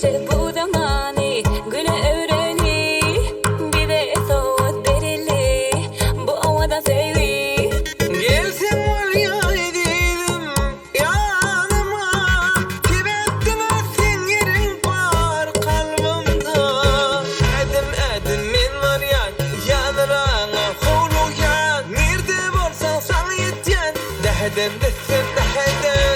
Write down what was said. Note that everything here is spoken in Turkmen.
Birleşip bu zamany güle öwreli, Bize sowgat bereli bu owadan söýgi. Gelseň bolýa ezizim ýanyma, Sebäp diňe seň ýeriň bar kalbymda. Ädim ädim men barýan ýanyraňa howlugýan, Nirde bolsaň saňa ýetýän, Dähedem dessem dähedem.